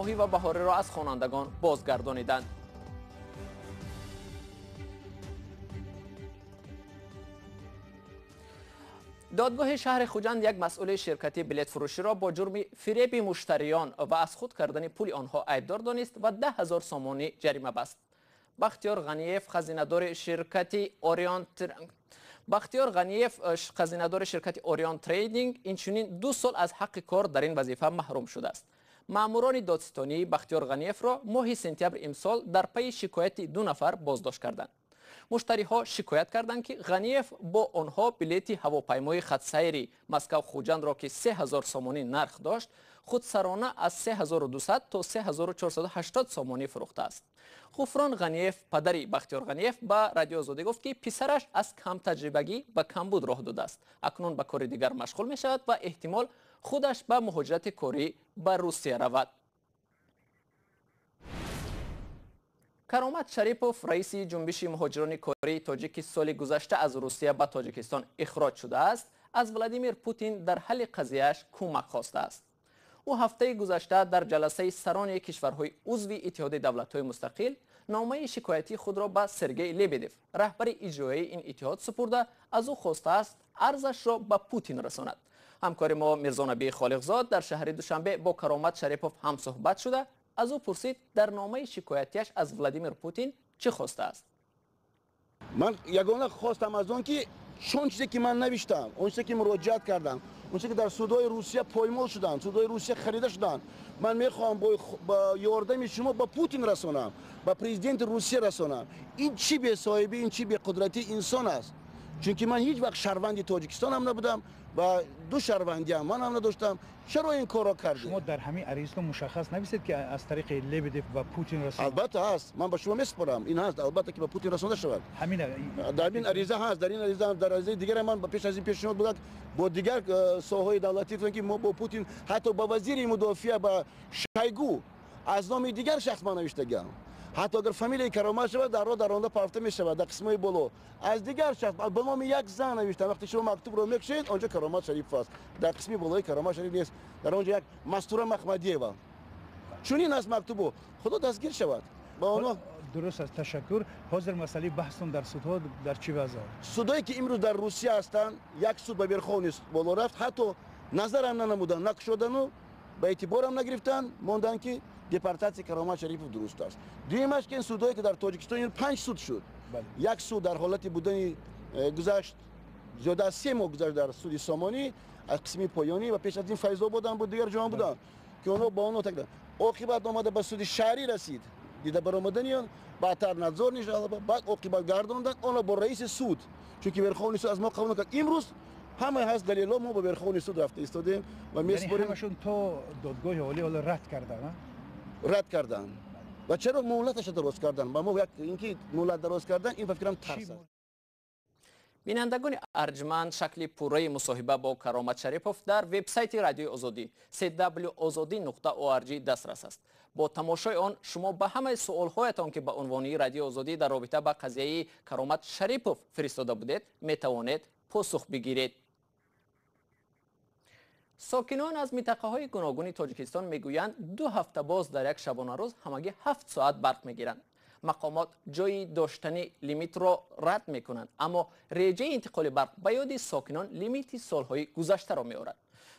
Тирмоҳӣ ва баҳориро аз хонандагон бозгардониданд. Додгоҳи шаҳри Хуҷанд як масъули ширкати билетфурӯширо бо ҷурми фиреби муштариён ва аз худ кардани пули онҳо айбдор донист ва 10 000 сомонӣ ҷарима баст. Бахтиёр Ғаниев, хазинадори ширкати Орион, Бахтиёр Ғаниев, хазинадори ширкати Орион Трейдинг, инчунин 2 сол аз ҳаққи кор дар ин вазифа маҳрум шудааст. Маъмурони додситонӣ Бахтиёр Ғаниевро моҳи сентябри имсол дар пайи шикояти ду нафар боздошт карданд. Муштариҳо шикоят карданд, ки Ғаниев бо онҳо билети ҳавопаймои хатсайри Москав Хуҷандро, ки 3000 сомонӣ нарх дошт, худсарона аз 3200 то 3480 сомонӣ фурӯхтааст. Ғуфрон Ғаниев, падари Бахтиёр Ғаниев, ба Радиои Озодӣ гуфт, ки писараш аз камтаҷрибагӣ ба камбуд роҳ додааст, акнун ба кори дигар машғул мешавад ва эҳтимол худаш ба муҳоҷирати корӣ ба Русия равад. Каромат Шарипов, раиси ҷунбиши муҳоҷирони кории тоҷик, ки соли гузашта аз Русия ба Тоҷикистон ихроҷ шудааст, аз Владимир Путин дар ҳалли қазияаш кӯмак хостааст. Ӯ ҳафтаи гузашта дар ҷаласаи сарони кишварҳои узви Иттиҳоди давлатҳои мустақил номаи шикоятии худро ба Сергей Лебедев, раҳбари иҷроияи ин иттиҳод, супурда, аз ӯ хостааст арзашро ба Путин расонад. Ҳамкори мо Мирзонабии Холиқзод дар шаҳри Душанбе бо Каромат Шарипов ҳамсӯҳбат шуда, аз ӯ пурсид, дар номаи шикоятияш аз Владимир Путин чӣ хостааст. Ман ягона хостам аз он ки чун чизе ки ман навиштам, он чизе ки муроҷиат кардам, он чизе ки дар судҳои Русия поймол шуданд, судҳои Русия харида шуданд, ман мехоҳам бо ёрдами шумо ба Путин расонам, ба президенти Русия расонам. Ин чӣ бесоҳибӣ, ин чӣ беқудратии инсон аст? Чунки ман ҳеҷ вақт шаҳрванди Тоҷикистонам набудам ва ду шаҳрвандиам ман ҳам надоштам. Чаро ин корро кардем? Шумо дар ҳамин аризатон мушаххас нависед, ки аз тариқи Лебедев ба Путин расонад? Албатта, ҳаст, ман ба шумо месупорам. Ин ҳаст, албатта, ки ба Путин расонда шавад. Ҳамин. Дар ин ариза ҳаст, дар ин ариза, дар аризаи дигар ман пеш аз ин пешниҳод будам бо дигар соҳаҳои давлатӣ, ки мо бо Путин, ҳатто ба вазири мудофиа, ба Шойгу аз номи дигар шахс ман навиштагиам. Ҳатто агар фамилияи Каромат шавад, дар роҳ даронда парафта мешавад дар қисмҳои боло. Аз дигар шахс ба номи як зан навиштам. Вақте шумо мактубро мекушед, онҷо Каромат Шарипов аст, дар қисми болои Каромат Шариф нест, дар онҷо як Мастура Махмадиева. Чунин аст мактубу. Худо дастгир шавад ба онҳо. Дуруст аст, ташаккур. Ҳозир масъалаи баҳстон дар судҳо дар чӣ вазъ? Судое ки имрӯз дар Русия ҳастанд, як суд ба Верховный боло рафт, ҳатто назарам нанамуданд, накушодану ба эътиборам нагирифтанд, монданд, ки депортатсияи Каромат Шарипов дуруст аст. Дуюмаш ки ин судҳое ки дар Тоҷикистон, ин панҷ суд шуд, як суд дар ҳолати будани гузашт, зиёда аз 3 моҳ гузашт дар суди Сомонӣ аз қисми поёнӣ ва пеш аз ин Файзободам буд, дигар ҷоам буданд, ки онҳо ба онҳо так оқибат омада ба суди шаҳрӣ расид. Дида баромадани он баъдтар надзор нишалба, баъд оқибат гардонданд онро бо раиси суд, чунки Верховный суд аз мо қабул накард. Имрӯз ҳамаи ҳаст далелҳо, мо ба Верховный суд рафта истодем ва месупорем. Ҳамашон то додгоҳи олӣ ҳоло рад карданд? Рад карданд. Ва чаро муҳлаташа дароз кардан ба мо? Як ин ки муҳлат дароз кардан, ин ба фикрам тарс аст. Бинандагони арҷманд, шакли пурраи мусоҳиба бо Каромат Шарипов дар вебсайти Радиои Озодӣ cw ozodi.org дастрас аст. Бо тамошои он шумо ба ҳамаи суолҳоятон, ки ба унвони Радиои Озодӣ дар робита ба қазияи Каромат Шарипов фиристода будед, метавонед посух бигиред. Сокинон аз минтақаҳои гуногуни Тоҷикистон мегӯянд, 2 ҳафта боз дар як шабонарӯз ҳамагӣ 7 соат барқ мегиранд. Мақомот ҷои доштани лимитро рад мекунанд, аммо реҷаи интиқоли барқ ба ёди сокинон лимити солҳои гузаштаро меорад.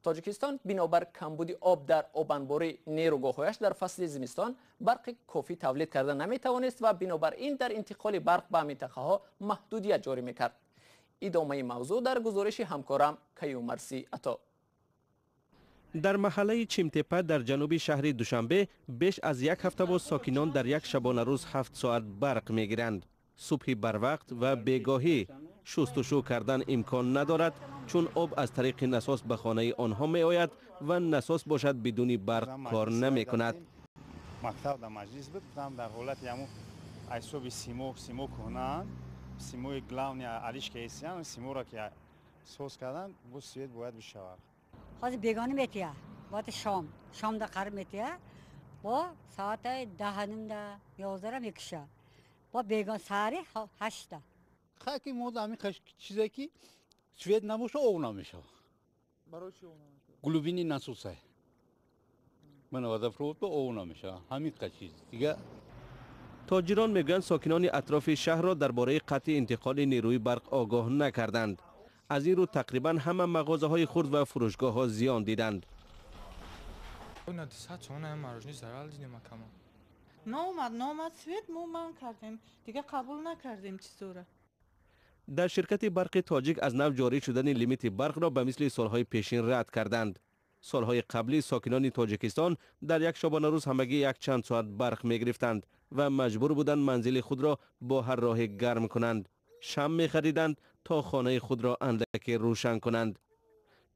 Тоҷикистон бинобар камбуди об дар обанбори нерӯгоҳҳояш дар фасли зимистон барқи кофӣ тавлид карда наметавонист ва бинобар ин дар интиқоли барқ ба минтақаҳо маҳдудият ҷорӣ мекард. Идомаи мавзӯъ дар гузориши ҳамкорам Каюмарси Ато. Дар маҳаллаи Чимтепа дар ҷануби шаҳри Душанбе беш аз як ҳафта боз сокинон дар як шабонарӯз 7 соат барқ мегиранд, субҳи барвақт ва бегоҳӣ. Шустушӯ кардан имкон надорад, чун об аз тариқи насос ба хонаи онҳо меояд ва насос бошад, бидуни барқ кор намекунад. Мактаб дар маҷлис буд, гуфтам, дар ҳолати ҳамун ҳисоби симо, симо кӯҳнаанд, симои главный алиш кесиян, симоро ки соз кардан, боз свет бояд бишавад. Ҳозир бегоҳӣ метия, бояд шом, шомда қариб метия, бо соатаи 10:30да, 11-ра мекуша, бо бегоҳ саҳари 8-та. Хаки мо ҳамин чизе ки свет набоша, об намешава. Глубинный насоса Мана водопровод ба об намешавад. Ҳамин чиз дига. Тоҷирон мегӯянд, сокинони атрофи шаҳрро дар бораи қатъи интиқоли нерӯи барқ огоҳ накарданд. Аз ин рӯ тақрибан ҳама мағозаҳои хурд ва фурӯшгоҳҳо зиён диданд. Наомад свет, мо манъ кардем, дига қабул накардем чизора. Дар ширкати барқи тоҷик аз нав ҷорӣ шудани лимити барқро ба мисли солҳои пешин рад карданд. Солҳои қаблӣ сокинони Тоҷикистон дар як шабонарӯз ҳамагӣ якчанд соат барқ мегирифтанд ва маҷбур буданд манзили худро бо ҳар роҳе гарм кунанд. Шам мехариданд то хонаи худро андаке рӯшан кунанд.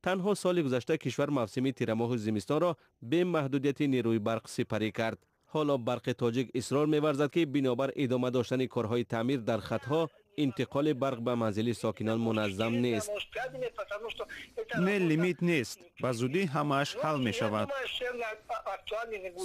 Танҳо соли гузашта кишвар мавсими тирамоҳу зимистонро бе маҳдудияти нерӯи барқ сипарӣ кард. Ҳоло барқи тоҷик исрор меварзад, ки бинобар идома доштани корҳои таъмир дар хатҳо интиқоли барқ ба манзили сокинон муназзам нест. Не, лимит нест, ба зудӣ ҳамааш ҳал мешавад.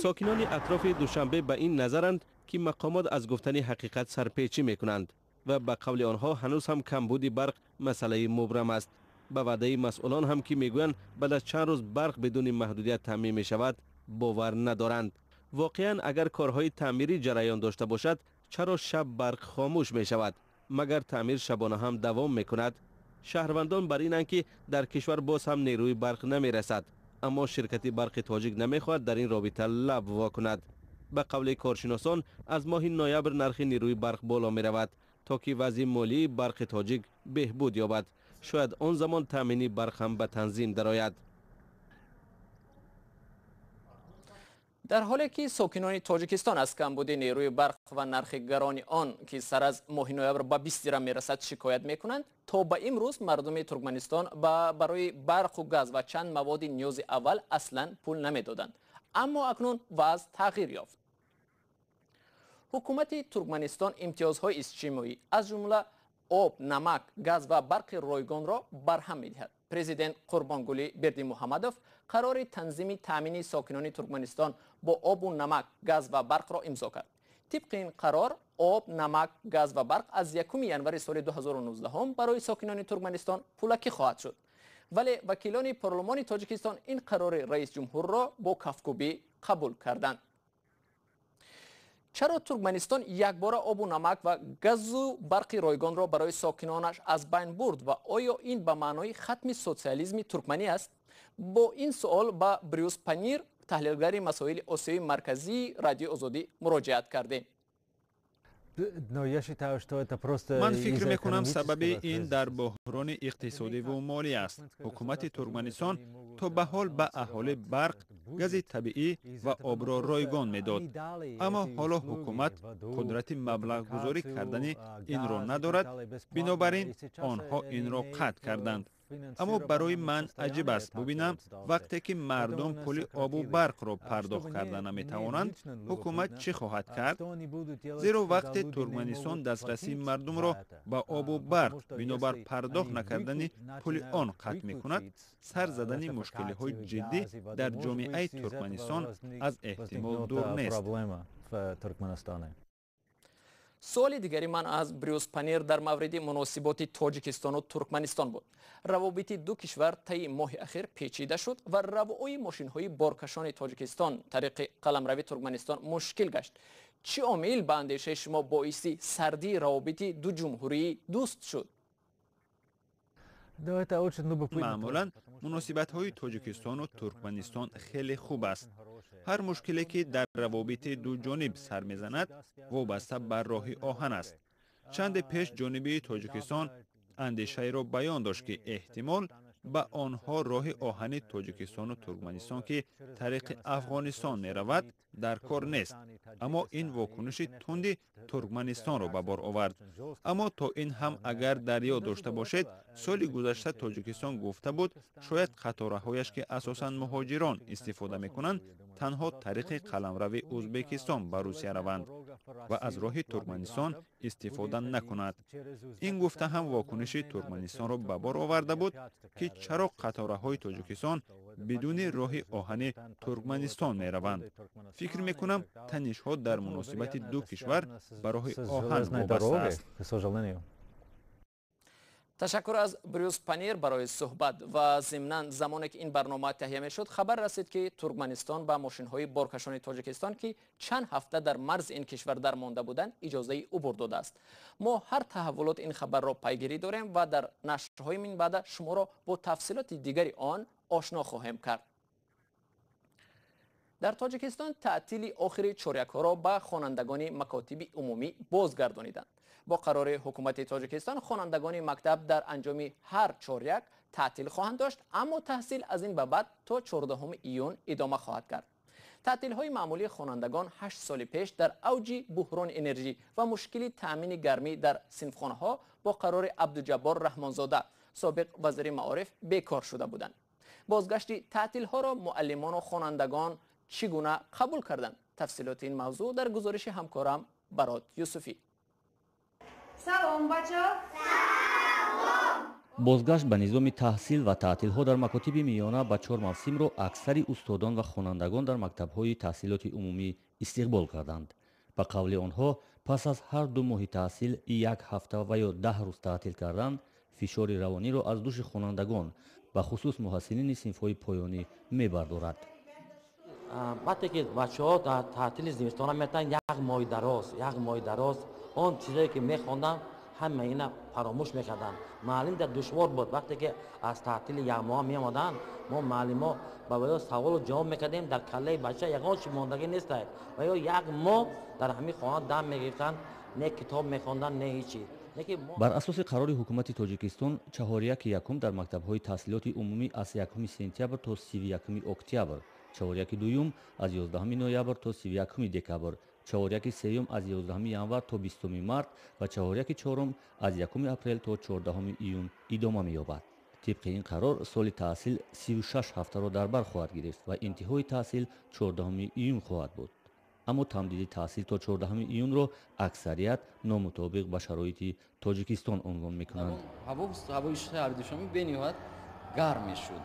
Сокинони атрофи Душанбе ба ин назаранд, ки мақомот аз гуфтани ҳақиқат сарпечӣ мекунанд ва ба қавли онҳо ҳанӯз ҳам камбуди барқ масъалаи мубрам аст. Ба ваъдаи масъулон ҳам, ки мегӯянд баъд аз чанд рӯз барқ бидуни маҳдудият таъмин мешавад, бовар надоранд. Воқеан, агар корҳои таъмирӣ ҷараён дошта бошад, чаро шаб барқ хомӯш мешавад? Магар таъмир шабона ҳам давом мекунад? Шаҳрвандон бар инанд, ки дар кишвар боз ҳам нерӯи барқ намерасад, аммо ширкати барқи тоҷик намехоҳад дар ин робита лаб во кунад. Ба қавли коршиносон, аз моҳи ноябр нархи нерӯи барқ боло меравад, то ки вазъи молии барқи тоҷик беҳбуд ёбад. Шояд он замон таъмини барқ ҳам ба танзим дарояд. Дар ҳоле ки сокинони Тоҷикистон аз камбуди нерӯи барқ ва нархи гарони он, ки сар аз моҳи ноябр ба 20 дирам мерасад, шикоят мекунанд, то ба имрӯз мардуми Туркманистон барои барқу газ ва чанд маводи ниёзи аввал аслан пул намедоданд. Аммо акнун вазъ тағйир ёфт. Ҳукумати Туркманистон имтиёзҳои иҷтимоӣ, аз ҷумла об, намак, газ ва барқи ройгонро барҳам медиҳад. Президент Қурбонгулӣ Бердимуҳаммадов қарори танзими таъмини сокинони Туркманистон бо обу намак, газ ва барқро имзо кард. Тибқи ин қарор, об, намак, газ ва барқ аз 1 январи соли 2019 барои сокинони Туркманистон пулакӣ хоҳад шуд. Вале вакилони парлумони Тоҷикистон ин қарори раисҷумҳурро бо кафкӯбӣ қабул карданд. Чаро Туркманистон якбора обу намак ва газу барқи ройгонро барои сокинонаш аз байн бурд ва оё ин ба маънои хатми социализми туркманӣ аст? Бо ин суол ба Брюс Панир, таҳлилгари масоили Осиёи Марказии Радиои Озодӣ, муроҷиат кардем. Ман фикр мекунам, сабаби ин дар буҳрони иқтисодиву молӣ аст. Ҳукумати Туркманистон то ба ҳол ба аҳолӣ барқ, гази табиӣ ва обро ройгон медод, аммо ҳоло ҳукумат қудрати маблағгузорӣ кардани инро надорад. Бинобар ин онҳо инро қатъ карданд. Аммо барои ман аҷиб аст бубинам, вақте ки мардум пули обу барқро пардохт карда наметавонанд, ҳукумат чӣ хоҳад кард? Зеро вақте Туркманистон дастрасии мардумро ба обу барқ бинобар пардохт накардани пули он қатъ мекунад, сар задани мушкилиҳои ҷиддӣ дар ҷомеаи Туркманистон аз эҳтимол дур нест. Суоли дигари ман аз Брюс Панир дар мавриди муносиботи Тоҷикистону Туркманистон буд. Равобити ду кишвар таи моҳи ахир печида шуд ва равои мошинҳои боркашони Тоҷикистон тариқи қаламрави Туркманистон мушкил гашт. Чӣ омил ба андешаи шумо боиси сардии равобити ду ҷумҳурии дӯст шуд? Маъмулан муносибатҳои Тоҷикистону Туркманистон хеле хуб аст. Ҳар мушкиле, ки дар равобити дуҷониб сар мезанад, вобаста ба роҳи оҳан аст. Чанде пеш ҷониби Тоҷикистон андешаеро баён дошт, ки эҳтимол ба онҳо роҳи оҳани Тоҷикистону Туркманистон, ки тариқи Афғонистон меравад, дар кор нест. Аммо ин вокуниши тунди Туркманистонро ба бор овард. Аммо то ин ҳам агар дар ёд дошта бошед, соли гузашта Тоҷикистон гуфта буд, шояд қатораҳояш, ки асосан муҳоҷирон истифода мекунанд, танҳо тариқи қаламрави Ӯзбекистон ба Русия раванд ва аз роҳи Туркманистон истифода накунад. Ин гуфта ҳам вокуниши Туркманистонро ба бор оварда буд, ки чаро қатораҳои Тоҷикистон бидуни роҳи оҳани Туркманистон мераванд. Фикр мекунам, танишҳо дар муносибати ду кишвар ба роҳи оҳан вобаста аст. Ташаккур аз Брюс Панир барои суҳбат. Ва зимнан замоне ки ин барнома таҳия мешуд, хабар расид, ки Туркманистон ба мошинҳои боркашони Тоҷикистон, ки чанд ҳафта дар марзи ин кишвар дармонда буданд, иҷозаи убур додааст. Мо ҳар таҳаввулоти ин хабарро пайгирӣ дорем ва дар нашрҳои минбаъда шуморо бо тафсилоти дигари он ошно хоҳем кард. Дар Тоҷикистон таътили охири чорякҳоро ба хонандагони макотиби умумӣ бозгардониданд. Бо қарори ҳукумати Тоҷикистон хонандагони мактаб дар анҷоми ҳар чоряк таътил хоҳанд дошт, аммо таҳсил аз ин ба баъд то 14 июн идома хоҳад кард. Таътилҳои маъмулии хонандагон 8 соли пеш дар авҷи буҳрони энержӣ ва мушкили таъмини гармӣ дар синфхонаҳо бо қарори Абдуҷаббор Раҳмонзода, собиқ вазири маориф, бекор шуда буданд. Бозгашти таътилҳоро муаллимону хонандагон чӣ гуна қабул карданд? Тафсилоти ин мавзӯъ дар гузориши ҳамкорам Барот Юсуфӣ. Салом, бачо! Бозгашт ба низоми таҳсил ва таътилҳо дар макотиби миёна ба чор мавсимро аксари устодон ва хонандагон дар мактабҳои таҳсилоти умумӣ истиқбол карданд. Ба қавли онҳо, пас аз ҳар 2 моҳи таҳсил як ҳафта ва ё 10 рӯз таътил кардан фишори равониро аз дӯши хонандагон, ба хусус муҳассилини синфҳои поёнӣ, мебардорад. Вақте ки бачаҳо дар таътили зимистона метавонанд як моҳи дароз он чизое ки мехонданд, ҳама ина фаромӯш мекарданд. Муаллим дар душвор буд. Вақте ки аз таътили якмоҳа меомаданд, мо муаллимо ба ё саволу ҷавоб мекардем, дар каллаи бача ягон чи мондагӣ нестад. Ва ё як моҳ дар ҳамин хона дам мегирифтанд, не китоб мехонданд, не ҳечи. Бар асоси қарори ҳукумати Тоҷикистон, чаҳоряки якум дар мактабҳои таҳсилоти умумӣ аз 1 сентябр то 31 октябр, чаҳоряки дуюм аз 11 ноябр то 31 декабр, чаҳоряки сеюм аз 11 январ то 20 март ва чаҳоряки чорум аз 1 апрел то 14 июн идома меёбад. Тибқи ин қарор, соли таҳсил 36 ҳафтаро дар бар хоҳад гирифт ва интиҳои таҳсил 14 июн хоҳад буд. Аммо тамдиди таҳсил то 14 июнро аксарият номутобиқ ба шароити Тоҷикистон унвон мекунанд. Ҳавои шаҳри Душанбе бениҳоят гарм мешуд.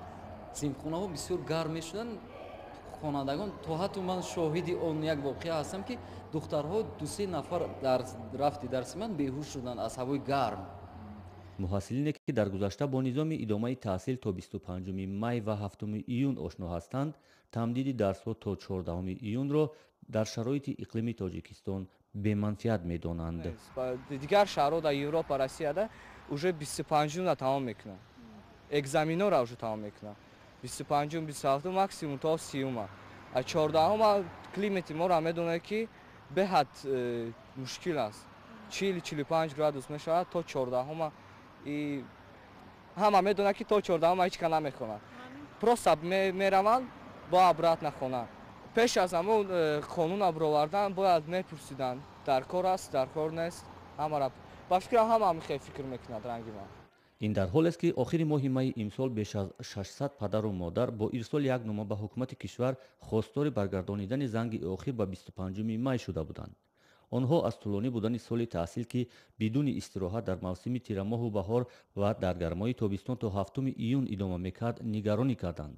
Синфхонаҳо бисёр гарм мешуданд. Хонандагон то ҳатто ман шоҳиди он як воқеа ҳастам, ки духтарҳо 2-3 нафар дар рафти дарси ман беҳуш шуданд аз ҳавои гарм. Муҳассилине ки дар гузашта бо низоми идомаи таҳсил то 25 май ва 7 июн ошно ҳастанд, тамдиди дарсҳо то 14 июнро дар шароити иқлими Тоҷикистон беманфиат медонанд. Дигар шаҳрҳо дар Европа, Россияда уже 25-ра тамом мекунанд, экзаменора уже тамом мекунанд. 25-ум, 27-ум, максимум то 30-ума. А 14-ума климати моро медонад, ки беҳад мушкил аст. 40-45 градус мешавад то 14-ума. И ҳама медонад, ки то 14-ума ҳеч ка намехонад. Просто мераванд, бо обратно хона. Пеш аз ҳамон қонун баровардан бояд мепурсиданд, дар кор аст, дар кор нест. Ҳамара ба фикрам ҳама ҳамин фикр мекунад ранги ман. Ин дар ҳолест, ки охири моҳи майи имсол беш аз 600 падару модар бо ирсоли як нома ба ҳукумати кишвар хостори баргардонидани занги охир ба 25 май шуда буданд. Онҳо аз тӯлонӣ будани соли таҳсил, ки бидуни истироҳат дар мавсими тирамоҳу баҳор ва дар гармои тобистон то 7 июн идома мекард, нигаронӣ карданд.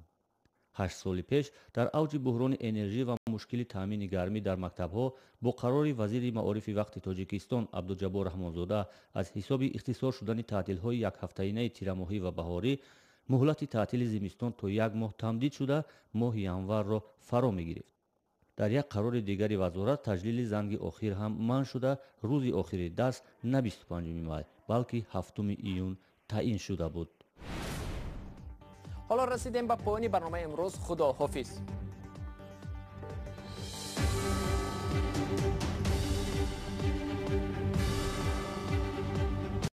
8 соли пеш дар авҷи буҳрони энержӣ ва мушкили таъмини гармӣ дар мактабҳо бо қарори вазири маорифи вақти Тоҷикистон Абдуҷаббор Раҳмонзода аз ҳисоби ихтисор шудани таътилҳои якҳафтаинаи тирамоҳӣ ва баҳорӣ муҳлати таътили зимистон то як моҳ тамдид шуда, моҳи январро фаро мегирифт. Дар як қарори дигари вазорат таҷлили занги охир ҳам манъ шуда, рӯзи охири дарс на 25 май, балки 7 июн таъин шуда буд. Ҳоло расидем ба поёни барномаи имрӯз. Худо ҳофиз.